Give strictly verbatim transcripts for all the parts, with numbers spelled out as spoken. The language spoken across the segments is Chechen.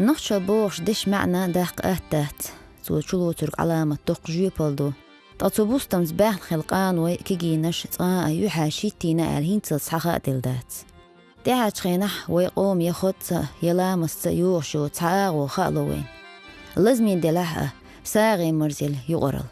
Нохчалла бохуш дешан маьӀна даккха атта дац. Цо чулоцург Ӏаламат доккха жоьпалла ду. Ткъа цу бустамца баьхна хилла къаной, кегийнаш, цкъа а юьхьа шиттийна аьлла хӀинццалц хьахаа делла дац. ТӀаьхьарчу хенахь вай къоман я хотца, я ламастца йогӀуш йоцу цхьа агӀо хаало вайна. Лазаме делахь а, сагӀина марзъелла юкъаралла.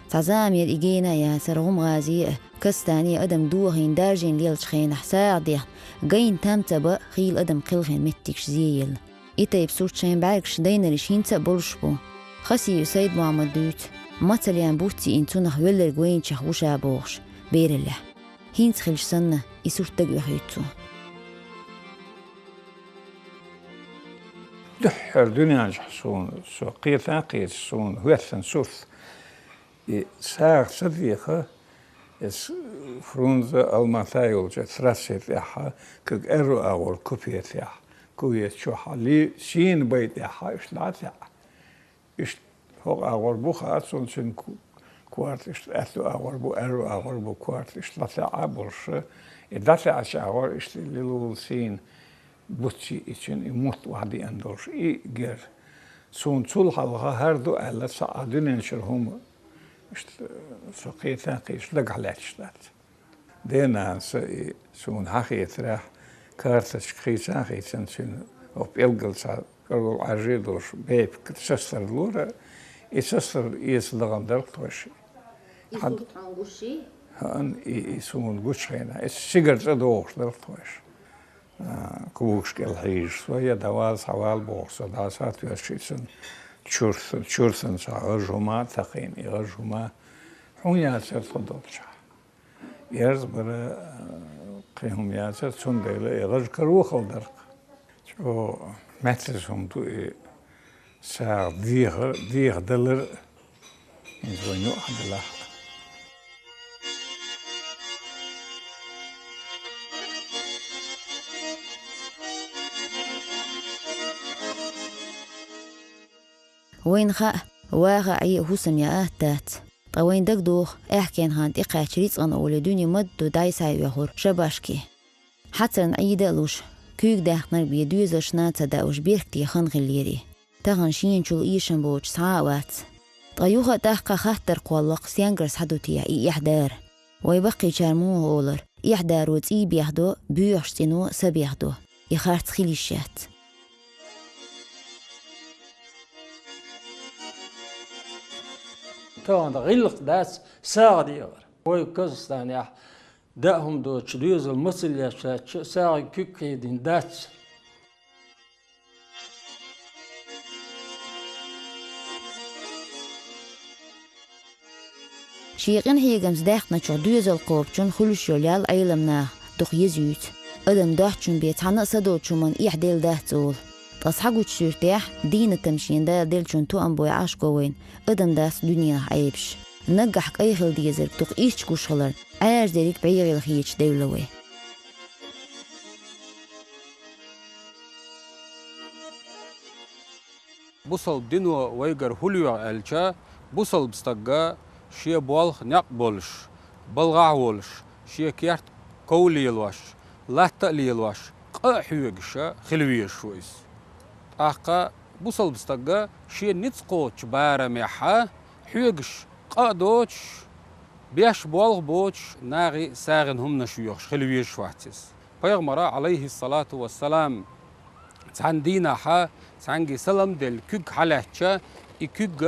Цхьа заманера и гена а яцара, гӀум-гӀазе а, кастане а адам дохийна, даржийна лелачу хенахь сагӀа дехна, гайна там ца бан, хийла адам кхелхина меттигаш зеелла. И тайпа сурт шайн бӀаьргаш дайнарш хӀинца а болуш бу. Хасиев Сайд-Мохьмада дуьйцу, мацаллин буц йиъна цунах велларг вайначех ву ша бохуш, бераллехь. ХӀинца хилча санна, и сурт дага оьхуьйту цо. Дуьххьара дуьнен чохь суна, со кхета а кхеташ, суна хӀоьттина сурт. И сагӀа ца деха, эс Фрунзе, Алмата йолчу трассе тӀехь, куьг аьрру агӀор купе тӀехь, кувет чохь, ли, сийна бай тӀехь, иштта дӀа а теӀа. Иштта хӀокху агӀор бу хаьа цунна, цуьнан ку-, корта иштта аьтту агӀор бу, аьрру агӀор бу корта, иштта дӀатаьӀа болуш, и дӀатаьӀачу агӀор иштта лилула сийна буц йиъча, и мутт охьадеана долуш, и гер. Суна цул хьалха хӀара ду аьлла, цхьа а дуьнен чуьра хӀума, иштта, со кхета а кхеташ, дагахь лаьтташ дац. Денанас и суна хьахетарехь, карточка хийца а хийцина цуьнан, оха пӀелгал цхьа кӀоргал Ӏаьржа а долуш, бепиг сацор лора, и сацор эца дахана дара тхойша. И сурт хьуна гуш йий? ХӀаъ, и, и суна гучу хенахь, и сигара цӀа догӀуш дара тхойша. А, когаш кӀел хьийжаш, со я дӀавала, схьавала бохуш, со дӀа а схьа а тоьшуш, и цуьнан чуртан, чуртан цхьа гӀаж хӀума а такхийна, и гӀаж хӀума хьуна яцара тхо долчохь. Ерза бара, кхин хӀума яцара, цундела и гӀаж каро хала дара-кх. ЧӀогӀа маьттаза хӀума ду и сагӀа деха, дехадалар а, хӀинца вайна юкъахь делахь а. Вайна хаьа, ваха а, Ӏе а хӀусам ян атта дац. Ткъа вайна дагадогӀу, аьхкенан хан тӀекхаьчча, рицкъан олий дуьне ма-дду дӀай-схьай оьхура шабашки. Хьацарна Ӏийда а луш, куьйга даьхнарг бен доьзалшна а ца даа уьш беркате хан хиллера. Тахана шена чул эшам боцуш цхьа а вац. Ткъа юха а тӀаккха хаттар кхоллакх, стенгара схьа ду техьа и эхь дара? Вай баккхийчара муха олура, эхь даро цӀий бехдо, боьхачу цӀено са бехдо. И харц хила йиш яц. Тахана гӀиллакх дац сагӀа дехар. Вай Казахстанехь даа хӀума доцуш, доьзал мацалла еш ваьлча, сагӀа куьг кхийдина дац. Шен къинхьегамца даьхначух доьзал кхобучунна хуьлуш йолу ял Ӏеламнаха дукха еза юьйцу. Адам доцчун бен цхьанна а са долчу хӀуманна эхь делла дац олу. Ткъа схьагучу суьртехь, дийнатам шена Дала деллачунна тоам бой Ӏаш го вайна, адам дац дуьненах Ӏебаш. Наггахь кӀай хила дезарг дукха ирча гуш хиларна, Ӏаьржа дерриг бӀегӀийла хеташ девлла вай. Бусалба дино вайгара хӀун лоьху аьлча, бусалба стага шен болх некъ болуш, балгӀахь а волуш, шен керт ков лелош, латта а лелош, къа а хьоьгуш хила везаш ву иза. ТӀаккха бусалба стага шен ницкъ кхочучу барамехь хьоьгуш, къа а доцуш, беш болх а боцуш, нахе сагӀина хӀуманаш йоьхуш хила везаш вац иза. Пайхамара, Ӏалайхиссалату вассалам, цхьана дийнахьа цхьаьнга салам а делла, куьг хьалаьцча, и куьг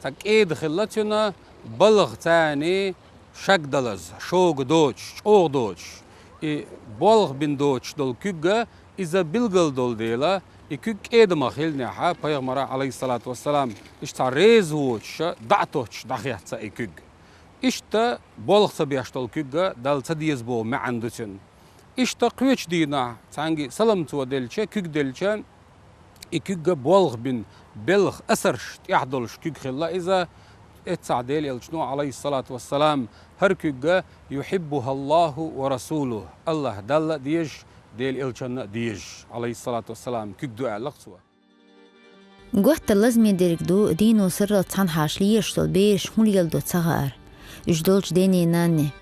цхьа кӀеда хилла цуьнан, балха царний шаг далаза, шога доцуш, чӀогӀа доцуш. И болх бина доцуш долу куьг иза билгал долу дела, и куьг кӀеда ма хиллинехьа, пайхамара, Ӏалайхиссалату вассалам, иштта цхьа реза воцуша, дӀа а тоттуш, дӀахецна и куьг. Иштта болх ца беш долу куьг Далла ца деза боху маьӀна ду цуьнан. Иштта кхечу дийнахь цхьаьнга салам цо делча, куьг делча, и куьг болх бина, белхан асарш тӀехь долуш куьг хилла иза. Эццахь Делан Элчано, Ӏалайхиссалату вассалам, хӀара куьг «юхьиббухӀаллахӀу ва расулухӀу», АллахӀ Далла а дезаш, Делан Элчанна а дезаш, Ӏалайхиссалату вассалам, куьг ду аьлла-кх цо. Готтар лазаме дерг ду, дийно сарралц цхьаьнхьа лелаш долу бераш хӀун леладо ца хаар. Уьш долчу дене-нанне.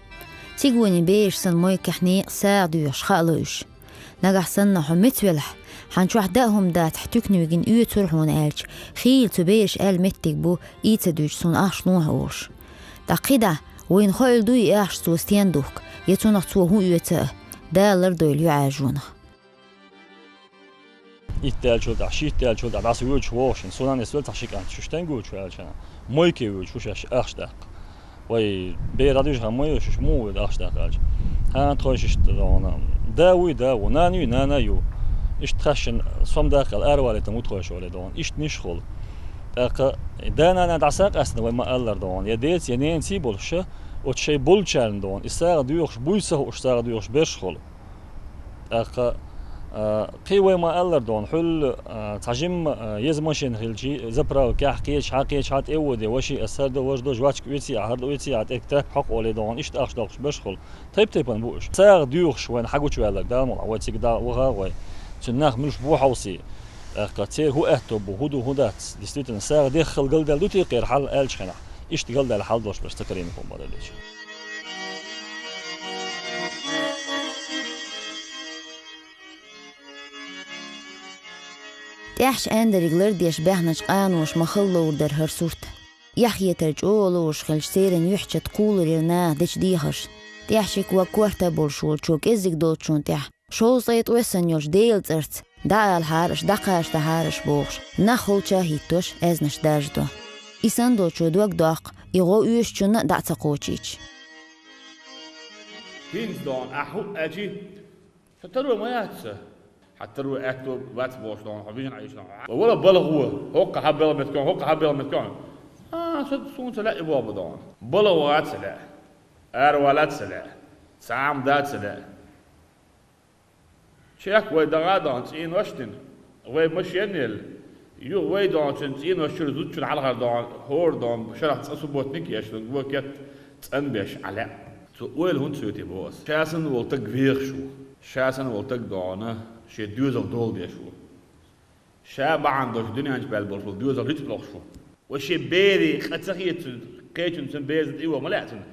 Цигоне бераш санна мойкахь некъа сагӀа доьхуш хаало уьш. Нагахь санна хьо меца велахь, хьан чохь даа хӀума дацахь, туькнуьйгина оьцура хьуна аьлча, хийла цу бераш аьлла меттиг бу, ийца дуьйцу суна ахча лохьа олуш. Ткъа кхидӀа, вайна хоуьйтур ду и ахча цо стен духку, я цунах цо хӀун оьцу а, Дала лардойла ю Ӏаьржонах. Итт даьллачул тӀаьхьа, шийтта даьллачул тӀаьхьа дӀасавоьдуш вогӀуш, суна нисвелла цхьа ши кӀант, шу стенга воьдуш ваьлча, мойке воьдуш ву шаьш ахча даккха. Вай бер дӀадуьйжу хан ма йо, шуьш муха воьду ахча даккха аьлча. ХӀан, тхойша иштта догӀна. Да вуй, да ву, нана юй, нана ю. Иштта тхаьшшина сом даккха аьлла, аравалийтина ву тхойша олий догӀна. Иштта ниш хуьлу. ТӀаккха да-нана дӀасакъаьстина вай ма-аллара догӀна. Я деца, я ненаца болуш, оцу шайн болчарна догӀна. И сагӀа доьхуш, буй ца хууш сагӀа доьхуш берш хуьлу. ТӀаккха, а, кхин вай ма-аллара догӀна, хьуьлла, а, цхьа жимма, а, еза машина хилчий, заправкехь кхечахьа, кхечахьа тӀе а воде, ваши ас хӀара ду, важа ду, жвачка оьций ахьа, хӀара ду оьций ахьа, тӀе тӀаккха хьокху олий догӀна, иштта ахча доккхуш берш хуьлу. Тайп-тайпана бу уьш. СагӀа доьхуш вайна хьагучуваьлларг, Дала мукъ лахь, вай цига да-, ваха а гӀой. Цуьнан нах муьлш бу хьовсий. ТӀаккха церан хӀун аьтто бу, хӀун ду, хӀун дац. Действительно, сагӀа деххал галдаьлла ду те кхера хьал аьллачу хенахь. Иштта галдаьлла хьал долуш берш ца карийна хӀума бара дечу. ТӀаьхьаш аьндариг лардеш баьхначу къаноша ма-хала ловр дара хӀара сурт. Эхь хетар чӀогӀа ловш хилча, церан юьхь чу кхулара наха дечу дехарш. ТӀаьхьашка ваг корта болуш волчо кӀеззиг долчунна тӀехь, шовзткъе ткъе санна йолчу Делан цӀарца, дӀаалахьара аша, дӀакхачадахьара аша бохуш, нах холча а хӀиттош, аьзнаш даржадо. И санна долчо дог доккху, и гӀо оьшучунна а дӀа а ца кхочийча. ХӀинца догӀна, ахь хӀуъ аьлчи, сан таро ма яц сан. Хьан таро аьтто вац бохуш догӀна, хьо вижина Ӏийшина хьо. Вала балагӀо, хӀокху хьан белхам меттиг, хӀокху хьан белхам меттиг. А, сан суна ца лаьа и боху догӀна. БалагӀа вац ца лаьа. Аравала ца лаьа. Цхьа хӀума дац ца лаьа. Чехка вай даха а дахана цӀенош а дина, вай машен а елла, юха вай дахана цуьнан цӀенош чуьра зудчунна хьалхара дахана, хӀора дахана шарахь цкъа субботник а еш, вай кет цӀанбеш Ӏа лаьа. Цо ойла хӀунда соьтий боху ас? Ша санна волу стаг вехаш ву. Ша санна волу стаг дахана, шен доьзал дола деш ву. Ша бахьана долуш дуьнен чу баьлла болуш волу доьзал рицкъ лохуш ву. Вай шен берийн къа ца хета цуьнан, кхечунна цуьнан берзан тӀе ваха ма лаьа цунна.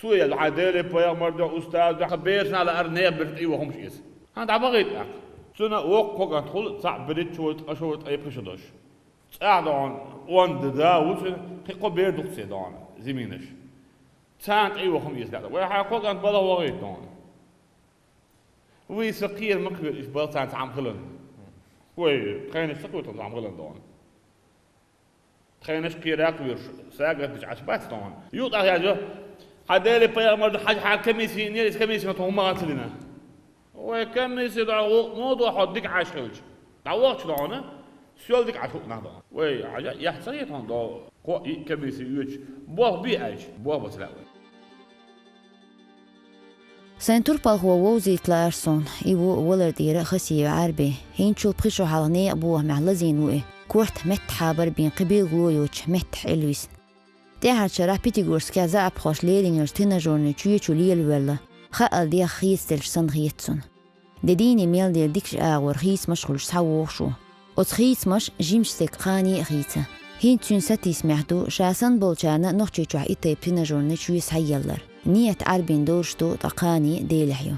Суна ял хьан Деле пайхамар дуьхьа, устаз дуьхьа, берашна а лаьара нехан берзан тӀе ваха хӀумаш иза. ХӀан, дӀабахийта тӀаккха. Цуьнан воккха кхо кӀант хуьлу, цхьаъ берриг чу вара, ткъа шу вара, ткъе пхи шу долуш. ЦӀахь догӀна онда да ву цуьнан, кхин кхо бер ду-кх церан догӀна, зиминаш. Царна тӀе ваха хӀума иза лаьа. Вай хьан кхо кӀант балха вахийта догӀна. Вуй, сан кхера ма кхоьру, иштта бала царна цхьа хӀума хиларна. Вай, тхайнаш ца кхоьру цхьа хӀума хиларна догӀна. Тхайнаш кхера а кхоьруш, сагатдича Ӏаш бац догӀна. Юха тӀаккха яжо, хьан Деле пайхамар ду, хьажа хьан комиссия йинера, иза комиссия тхуна хӀума ма ца дина. Вай, комиссия догӀна, гӀуллакх ма до хьо дика Ӏаш хилча. ДӀавахча догӀна, соьл дика Ӏаш хӀуъа нах догӀна. Вай, хьажа, яхь ца хета хьуна догӀу, кхоъ-йиъ комиссия йоьдуш, болх бе аьлча, болх бац лаьа вай. Сайн турпалхо вовзийта лаара суна, и ву валар тӀера Хасиев Ӏарби. ХӀинцачул пхи шо хьалха некъан бохамехь лазийна ву и, корта меттахьа бара бен кхин билгало йоцуш меттахь Ӏилла висна. ТӀаьхьарчу шарахь Пятигорскехь заьӀапхоша лерина йолчу тренажёрный чоь чу лелавоьлла, хаалла дегӀ хийцаделлачу санна хета цунна. Де дийне мел дера дикачу агӀор хийцамаш а хуьлуш схьавогӀуш ву. Оцу хийцамаша жимачу стеган кхане а хийца. ХӀинца цуьнан сатийсамехь ду ша санна болчарна Нохчийчохь и тайпа тренажёрный чоь схьаеллар. Нийят Ӏарбина долуш ду, ткъа кхане а Делехь ю.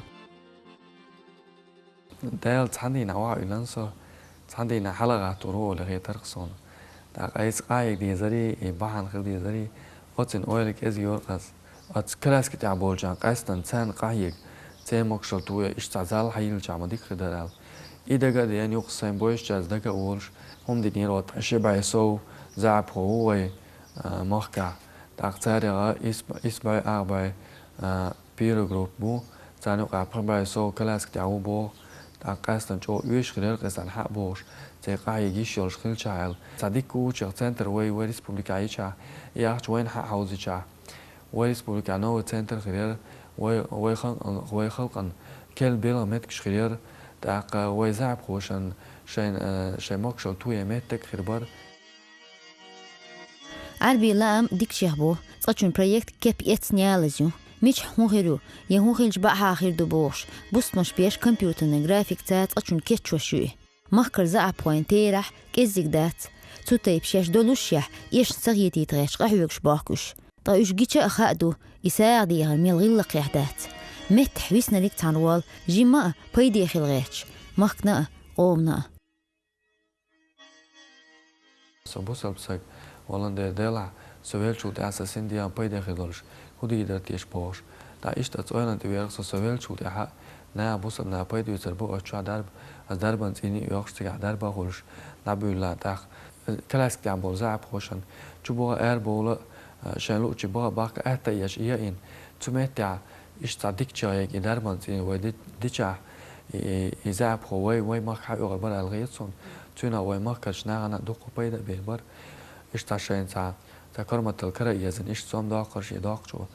Дала цхьана дийнахь охьа уьллина со, цхьана дийнахь хьалагӀаттор ву олий хетара суна. ТӀаккха айса къахьега дезарий, и бахьана хила дезарий, оццуьнан ойла кӀезиг йора ас. Оцу коляски тӀехь болчарна къаьстина царна къахьега, церан могушалла тоя, иштта цхьа зал хьайилличахь ма дика хир дара аьлла. И дага а деана, юха сайн бовзачаьрца дага а волуш, хӀума динера оцу ши бӀе сов заьӀапхо ву вай, а, махкахь. ТӀаккха царех исс, исс бӀе, ах бӀе, а, первая группа бу, царна юкъахь пхи бӀе сов коляски тӀехь ву боху, тӀаккха къаьстина чӀогӀа оьшуш хир яра, кхин царна хьа а бохуш, церан къахьега йиш йолуш хилчахь аьлла. Цхьа дика вучех центр вай, вай республикехь йичахь, и ахча вайна хьа а хьовзичахь, вай республикехь новый центр хир яра, вай, вай халкъан, вай халкъан керла белхан меттигаш хир яра, тӀаккха вай заьӀапхошна шайн, э, шайн могушалла тоян меттиг а хир бара. Ӏарбин лаам дикачех бу, цкъачунна проект кеп эцна ялаза ю. Мичахь хӀун хир ю, я хӀун хилча бакъахьа хир ду бохуш, бустамаш беш компьютерный графикца цкъачунна кечвеш ю и. Махкара заьӀапхойн терахь кӀеззиг дац. Цу тайпа шаьш долушшехь, эшна ца хетийта гӀерташ къахьоьгуш бохку уьш. Ткъа уьш гича а хаа ду, И сагӀа дехар мел гӀиллакхехь дац. Меттахь виснарг цхьана вол, жимма а пайде хила гӀерташ, махкана а, къомана а. Со бусалба саг валан дер делахь, со веллачул тӀаьхьа сан син дегӀан пайде хир долуш, хӀун дийр дара теша бохуш. ТӀаккха иштта оцу ойланна тӀе веара со, со веллачул тӀаьхьа наха бусалба наха пайда оьцур бу оцу чохь дарба, ас дарбан цӀийне а йоккхуш, цигахь дарба а хуьлуш, дӀабуьйлла тӀаккха. Коляски тӀехь болу заьӀапхошна чу баха, ара бовла, а, шайн луучу баха бахка аьтта а еш, яйина. Цу меттехь иштта цхьа дикачех ерг и дарбан цӀийне вай ди-, дичахь, и, и, и заьӀапхо вай, вай махка хьаоьхур бара аьлла хета суна. Цуьнан вай махкарчу нахана а дуккха пайда а бийр бара. Иштта цхьа шайна цхьа, цхьа корматалла кара а езна, иштта сом доккхура шен доккхачо.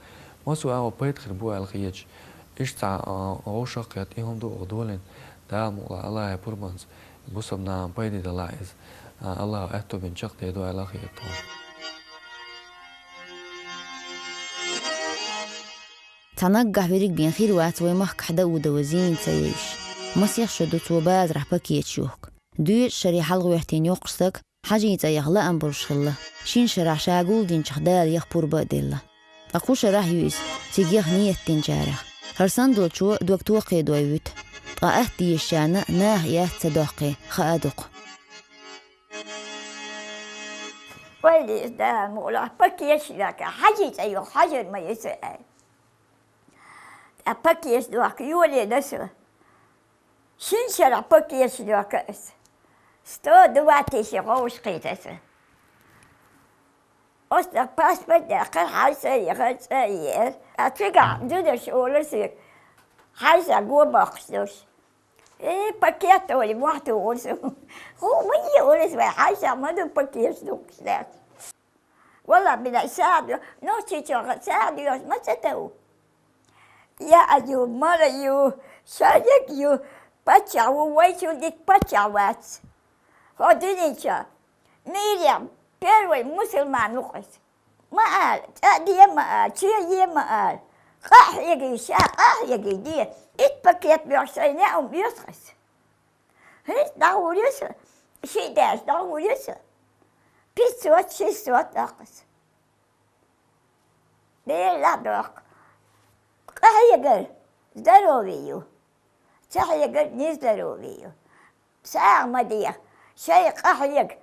Массо а агӀор пайда хир бу аьлла хеташ. Иштта цхьа, а, вовшах а кхетта, и хӀума ду оха долийна. Дала мукъалахь, АллахӀан пурбанца бусалба нахана пайде далахь иза. А, АллахӀа аьтто бина чекхдер ду аьлла хета тхуна. Цхьа наггахь верриг бен хир вац вай махкахь Даудова Зина ца йовзаш. Масех шо ду цо базарахь пакеташ йохку. Доьзачу шаре хьалагӀоьртина йоккхачу стага Хьажин цӀа яха лаам болуш хилла. Шина шарахь ша гулдинчех Дала яха пурба а делла. Ткъа кху шарахь ю иза, цига яха нийят динчарех. ХӀара санна долчо дог токхе дой вуьту. Ткъа атта дезачарна наха и атта ца доккхий, хаа дукха. Вай леза, да, мукъалахь, пакеташ лаьрка, Хьажин цӀа йоху хьажар ма ю ца аьлла. Ткъа пакеташ дохка йолийна со. Шина шарахь пакеташ дохка аса. Сто двадцать тысяч гӀовгӀаш кхийта аса. Оцу тӀаккха паспорт даьккхира, Хьажа цӀа яхара, цӀа а еара. Ткъа цигахь зударша олура соьга: «Хьажа цӀа го боккхуш долуш». Э, пакет олий, мохь тухура суна. ХӀун ма е олура аса, вай Хьажа цӀа ма ду пакеташ духкуш дац. Валла, бина сагӀа доьху, нохчийчохь сагӀа доьхуш ма ца тов. Я ю, мала ю, шарик ю, паччахь ву, вайчул дика паччахь вац. ХӀо дуьнен чохь мире первый мусульман ву-кх иза. Ма ала, цӀа де ма ала, чу е ма ала. Къа а хьегий, ша къа а хьегий де. Итт пакет боьхуш шайн неӀум оьцу-кх аса. ХӀинца дӀагӀур ю со, шиъ даьлча дӀагӀур ю со. Пятьсот, шестьсот доккху аса. Делахь доккху. Къа хьегар здоровье ю. Ца хьегар нездоровье ю. СагӀа ма деха. Шайн къа хьега.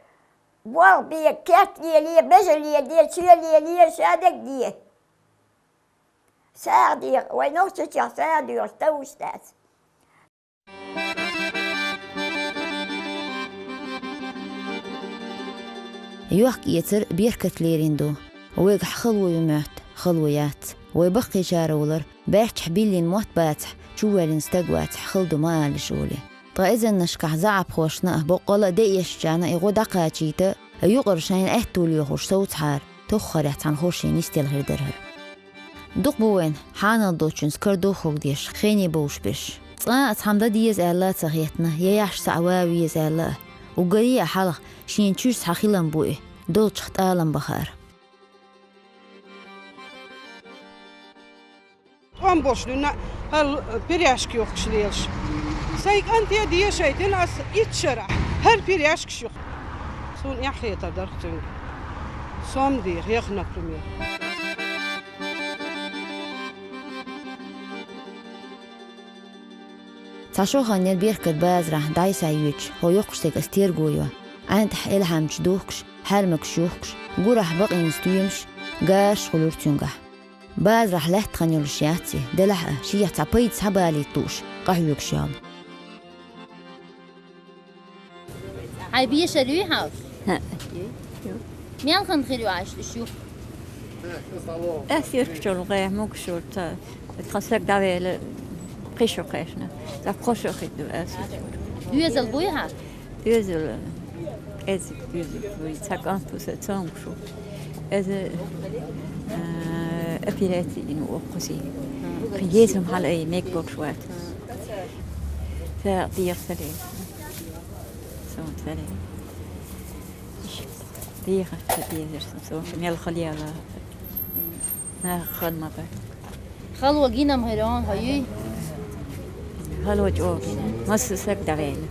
Болх бе, керт леле, бежа леле, чоь леле, шадерг де. СагӀа деха. Вай нохчийчохь сагӀа доьхуш товш дац. Йохк-эцар беркат лерина ду. Вайгахь хало ю моьтту, хало яц. Вай баккхийчара олура, баьрччахь биллина мотт бацахь, чувоьллина стаг вацахь, хала ду ма алалаш олий. Ткъа эзарнашкахь заьӀапхошна а, боккъала а деэшначарна а и гӀо дӀакхачийта а, юкъара шайна аьтто лоьхуш совцахьара, тоххарехь цхьана хӀорш нисделла хир дара хӀара. Дукха бу вайна хьанал долчуьнца карадовхург деш, хене бовш берш. Цкъа а цхьамма дан деза аьлла а ца хетна, я яхьаш цхьаъ ван веза аьлла а. Уггаре а хьалха шена чуьра цхьа хилам бу и, долчух тӀалам бахара. ТӀом болуш дуьйна хӀара пиряжка юхкуш лелаш. Сайн кӀанте дешайтина ас итт шарахь хӀара пиряжкаш юхку. Суна эхь хетар дара цуьнга. Сом деха, яха, например. Цхьа шо хан яра Беркат базарахь дӀай-схьай йоьдуш, хӀо йоккхуш стеган ас терго йо. ӀаьнтӀахь элхьамчаш духкуш, хьаьрмагаш юхкуш, гурахь бакъийна стоьмаш, гашаш хуьлура цуьнгахь. Базарахь лаьтта хан йолуш яц и, делахь а, шех цхьа пайда схьабалийта лууш, къахьоьгуш йолу. Хьайн бешар юй хьан? ХӀаъ. Мел хан хир ю аьшна уьш юхку? Ас юьркчул гӀе, мугушур ца, тхан саг дӀавела, кхин шо кхаьчна. Ца кхо шо хир ду ас юьркчул. Доьзал буй хьан? Доьзал, кӀезиг доьзал буй, цхьа кӀант ву сан, цомгуш ву. Иза, а, операци йина ву кхузий. Кхин езам хьала ай мега боккхуш вац. Ца дегӀ ца ле. Сон ца ле. ДегӀа ца дезар сан, сон мел хала яла. Наха хала ма бара. Хало гинам хир ю хьан, хьо юй? Хало чӀогӀа гина. Масса саг дӀавелла.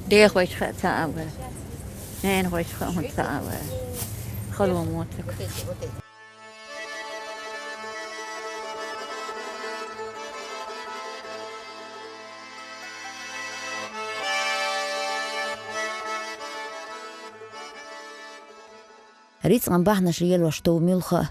ДегӀахойчу хаа цхьа а вара. Ненахойчу хаа хӀунда цхьа а вара. Хало моцург. Рицкъан бахьанаш лелош тов муьлхха а.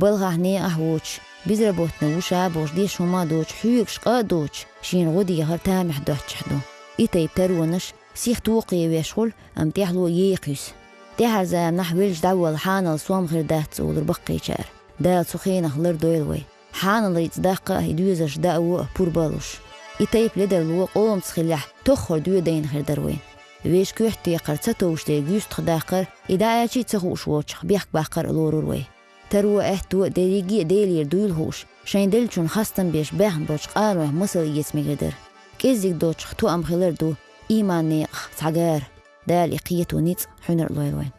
Балхахь некъахь воцуш, безработный ву ша бохуш деш хӀума а доцуш, хьоьгуш къа а доцуш, шена гӀо дехар тамехь доцчехь ду. И тайпа таронаш сиха токхавеш хуьлу, амма тӀаьхьало ейкхаюьсу. ТӀаьхьара заманахь велча дӀаволла хьанал сом хир дац олура баккхийчара. Дала цу хенах лардойла вай. Хьанал рицкъ даккха а, и доьзалш даа а, пурба а луш. И тайпа ледарло къомаца хиллехь, тоххара доьдайна хир дара вайн. Вешан коьртехь ца товш дерг юьстах даккхар, и дӀааьлча а ца хууш воцчух бехк баккхар а лорура вай. Таро, аьтто а дерриге а Делера дуйла хууш, шайн деллачунна хастам беш баьхна болчу къанойх масал эца мегар дара. КӀеззиг доцчух тоам хилар ду ийман некъах цхьа гара. Дала и кхето, ницкъ хьуьнар а лойла вайн.